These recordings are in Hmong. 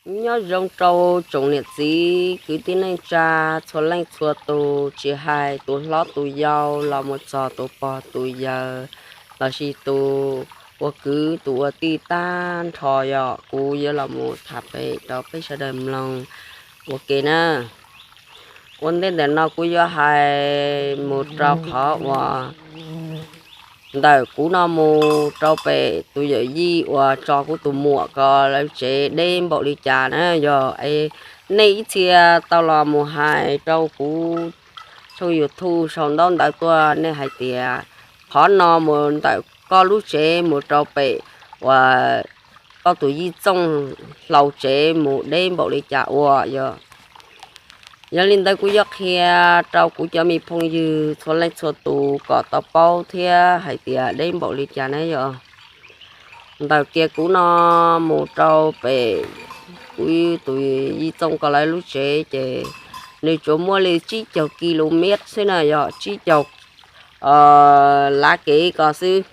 Nyob zoo rau tsoom niam txiv kwv tij neej tsa txhua leej txhua tus, tsis hais tus hlob tus yau los mus txog tus pog tus yawg lossis tus ua kwv tus ua tij tag nrho, yog kuv yuav los mus tham pem rau peb sawv daws mloog ua ke na. Ua ntej ntawm no kuv yuav hais mus rau qhov uas ntawm kuv no mus rau pem tus yawm yij uas tso kuv tus muam ko lawv tsev deb npaum li cas na. Yog nej ib txhia tau los mus hais rau kuv tshooj YouTube sau ntaub ntawv tuaj, nej hais tias qhov no mus ntawm koj lub tsev mus rau pem uas koj tus yij Txooj Hlau tsev mus deb npaum li cas ua. Yog, yog li ntawd kuv yuav qhia rau kuv cov me phooj ywg txhua leej txhua tus kom tau paub thiab hais tias deb npaum li cas na. Yog ntawm kiag kuv no mus rau pem kuv tus yij Txooj ko lawv lub tsev ces nws tsuas muaj li tsib caug ki lu mev xwb na, yog tsib caug lav kev ko xwb.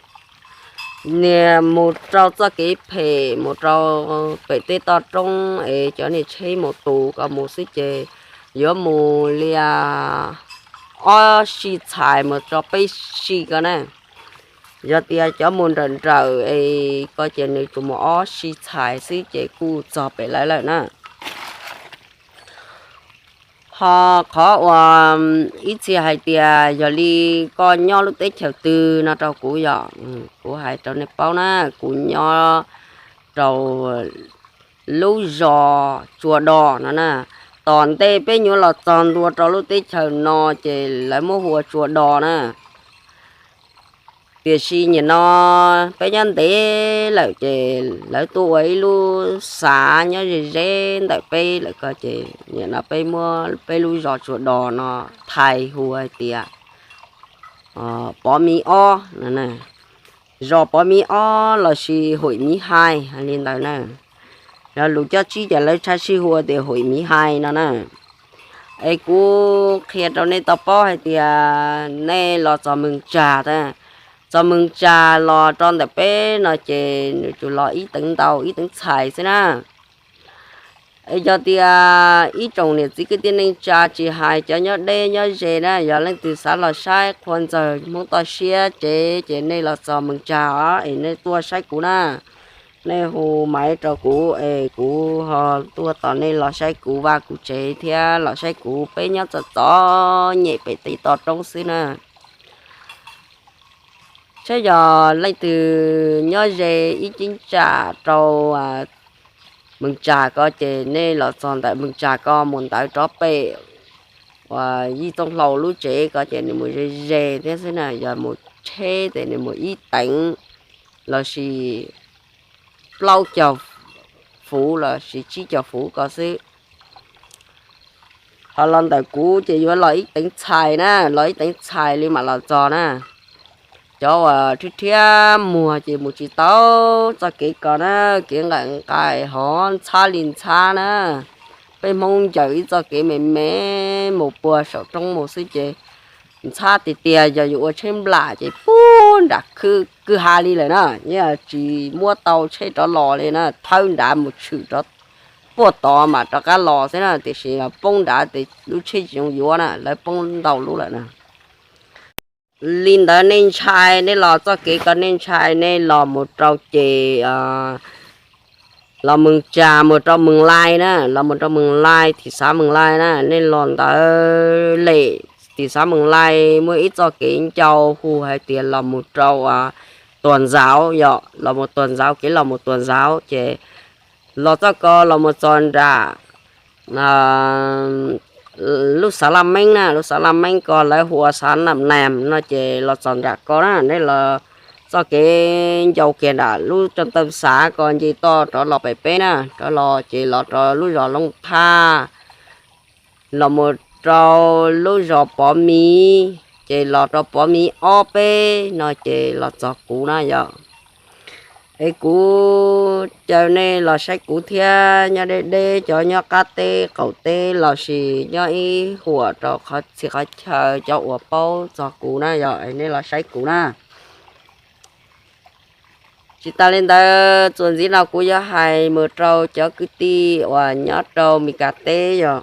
Niag mus rau txoj kev phem mus rau pem tej toj roob es cov niag tsheb mus tus ko mus xwb ces yuav mus li ob si txhais mus rau peb si ko na. Yog tias cov mus nrawm nrawm es ko ces nws tsuas mus ob si txhais xwb ces kuj txog pem lawv lawm na. Ho qhov uas ib txhia hais tias yog li koj nyob lub teb chaws twg no rau kuv, yog kuv hais rau nej paub na, kuv nyob rau lub zos Tsua Do no na. Tom ntej peb nyuam los txog ntua rau lub teb chaws no ces lawv muab hu ua Tsua Do na. Tiam sis nim no peb nyob ntev lawm ces lawv tuaj ua ib lub xav nyob ze ze ntawm peb lawm ko ces nim no peb muab peb lub zos Tsua Do no thaij hu hais tias Pov Miv Ob no, zos Pov Miv Ob lossis Huim Miv Hais li ntawd na. Yog lus coj tsib ces lawv tshaj sij hu tias Huim Miv Hais no na. Es kuv qhia rau nej tau paub hais tias nej los txog Mees Tsag, txog Mees Tsag los rau ntawm peb no ces nws tsuas los ib teev ntau ib teev txhais xwb na. Es yog tias ib tsoom niam txiv kwv tij neej tsa tsis hais cov nyob deb nyob ze na, yog leej twg xav los saib qhua ntxawg Hmoob toj siab tsev ces nej los txog Mees Tsag os es nej tuaj saib kuv na. Nej hu maiv rau kuv es kuv ho tuaj tos nej los saib kuv vaj kuv tsev thiab los saib kuv, peb nyob txom txom nyem pem tej toj roob xwb na. Saib yog leej twg nyob ze ib ceeb tsam rau Mees Tsag ko ces nej los txog ntawm Mees Tsag ko mus ntawd rov pem uas Yij Txooj Hlau lub tsev ko ces nws mus ze ze thiab xwb na, yog mus tsheb ces nws mus ib teev lossis plaub caug fuv lossis tsib caug fuv ko xwb. Ho los ntawm kuv ces yuav los ib teev txhais na, los ib teev txhais li mam los txog na. Cov uas rhiab rhiab muag ces mus tsis tau txoj kev ko na, kev nqaim nqaim hov ntxhab li ntxhab na. Peb Hmoob ncaws ib txoj kev me me mus puag saum roob mus xwb ces ntxhab tiag tiag, yog yuav ua tsheb nplam ces puag nram kwj ha li lawm na, yeej tsis muab tau tsheb rov los li na, thawb nrad mus tshwm rov puag tod mam rov qab los xwb na, tiam sis poob nrad ces lub tsheb tsis zoo yuav na, lawv poob ntau lub lawm na. Li ntawd nej ntshai, nej los txoj kev ko nej ntshai, nej los mus rau ces los Mees Tsag mus rau Mees Lais na, los mus rau Mees Lais, thim xav Mees Lais na, nej los ntawd lem thim xav Mees Lais muaj ib txoj kev ncau hu hais tias los mus rau Tuam Ntxauv, yog los mus Tuam Ntxauv, kev los mus Tuam Ntxauv ces los txoj ko los mus txog nram lub xav Laj Meeb na, lub xav Laj Meeb ko lawv hu ua xav Nam Nam no ces los txog nram ko na, nej los txoj kev ncau kiag nram lub toj ntawd xav ko nce toj rov los pem peb na, rov los ces los rau lub zos Looj Thaj, los mus rau lub zos Pov Miv, ces los rau Pov Miv ob peb no ces los txog kuv na yog. Es kuv caw nej los saib kuv thiab, nyob deb deb cov nyob qab teb qaum teb lossis nyob ib huam rau qhov txhia qhov chaw, cov uas paub txog kuv na yog, nej los saib kuv na. Tsis tas li ntawd, txuas ntxiv no kuv yuav hais mus rau cov kwv tij uas nyob rau Meskas teb yog,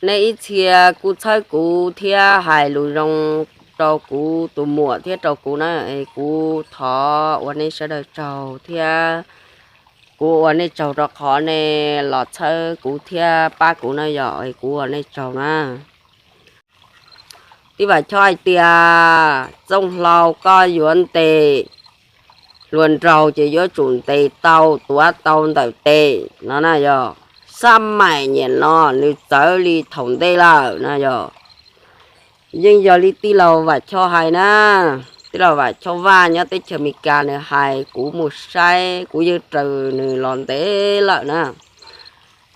nej ib txhia kuj txhawb kuv thiab hais lus zoo rau kuv tus muam thiab rau kuv na, es kuv thov ua nej sawv daws tsaug thiab kuv ua nej tsaug rau qhov nej los txhawb kuv thiab pab kuv na yog, es kuv ua nej tsaug na. Tij Vam Choj hais tias, Txooj Hlau, koj yuav ntes hluas nraug ces yuav tsum ntes tau, tuav tau ntawm tes no na yog. Xab maim niaj no nws txawv li thaum ntej lawm na yog. Yeej yog li tij laug Vam Choj hais na, tij laug Vam Choj Vaj nyob teb chaws Amelikas nws hais, kuv mus saib, kuv yeej raws nws los ntev lawm na.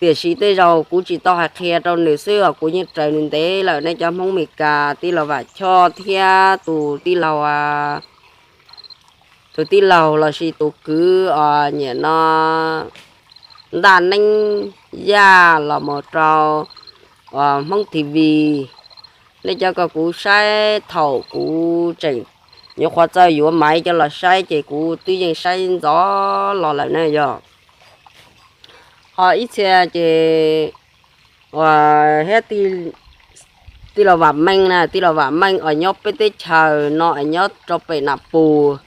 Tiam sis tej zaum kuv tsis tau hais qhia rau nws xwb os, kuv yeej raws nws ntev lawm. Nej cov Hmoob Amelikas, tij laug Vam Choj thiab tus tij laug, tus tij laug lossis tus kwv os, niaj no Ntaj Neeb Yaj los mus rau Hmoob T V, nej cov kom kuv saib thaum kuv tseem nyuam qhuav txawj yuav maiv coj los saib ces kuv twb yeej saib ntxov los lawm na yog. Ho ib txhia ces, uas, thiab tij laug Vam Meej na, tij laug Vam Meej uas nyob peb teb chaws no es nyob rau pem Nam Pus,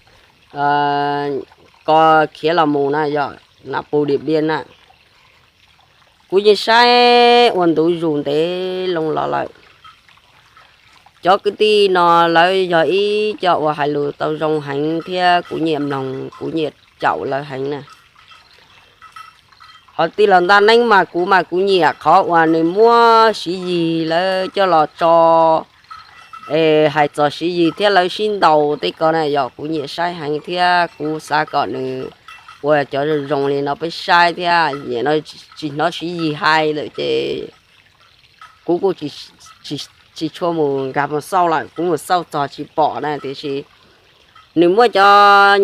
koj khiav los mus na yog, Nam Pus Diam Npiam na. Kuv yeej saib ua ntu zus ntev loo los lawm. Cov kwv tij no lawv yog ib co uas hais lus tau zoo heev thiab kuv nyiam mloog, kuv nyiam caum lawv heev na. Ho tij laug Ntaj Neeb mas kuv mas kuv nyiam qhov uas nws muab Siv Yis lawv coj los tso, es hais txog Siv Yis thiab lawv sib ntaus tej ko na yog kuv nyiam saib heev thiab kuv xav kom nws ua cov zoo zoo li no peb saib thiab. Nim no tsis hnov Siv Yis hais lawm ces kuv kuj tsis tshua mus nkag mus xauj lawm, kuv mus xauj txog tsis pom na, tiam sis nws muab cov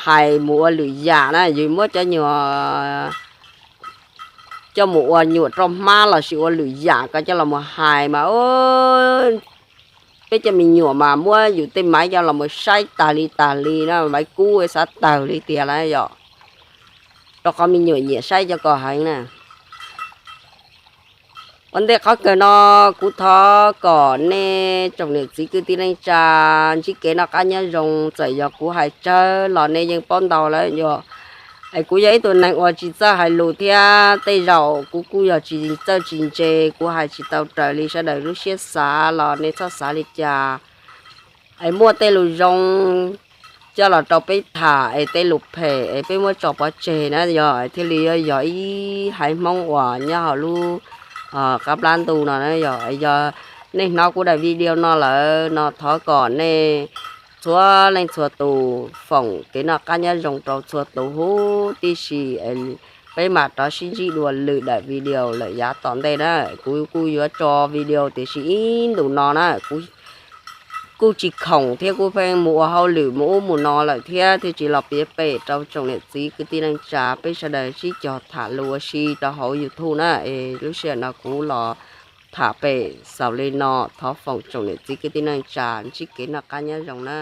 hais mus ua lwm yam na, yus muab cov nyuag coj mus ua nyuam rau hmab lossis ua lwm yam ko coj los mus hais mas, peb cov me nyuam mas muab yus tej maiv coj los mus saib tag li tag li na, maiv kub xav tawg li tiag lawm yom, rau qhov me nyuam nyiam saib cov ko heev na. Ua ntej qhov kawg no, kuv thov kom nej tsoom niam txiv kwv tij neej tsa ntsib kev noj qab nyob zoo, txawm yog kuv hais tsawg los nej yeej paub ntau lawm yog. Es kuv yog ib tug neeg uas tsis txawj hais lus thiab tej zaum kuv kuj yog tsis txawj tsis ntse, kuv hais tsis tau raws li sawv daws lub siab xav los nej txhob xav li cas. Es muaj tej lus zoo coj los rau peb tham, es tej lus phem es peb muab tso pov tseg na yog, thiaj li yuav yog ib haiv Hmoob uas nyob hauv lub qab plab ntuj no na yog. Yog nej hnov kuv daim video no lawm no thov kom nej txhua leej txhua tus foom kev noj qab nyob zoo rau txhua tus huv tib si. Peb mam rov sib ntsib dua lwm daim video lawm yav tom ntej na. Kuv kuj yuav tso video tiam sis ib ntus no na kuv kuj tsis khoom thiab kuj pheej mus ua hauj lwm mus ub mus no lawm thiab thiaj tsis los piav pem rau tsoom niam txiv kwv tij neej tsa peb sawv daws sib cog tham lus ua si rau hauv YouTube na. Es lub sij hawm no kuv los tham pem xaus li no, thov foom tsoom niam txiv kwv tij neej tsa ntsib kev noj qab nyob zoo na.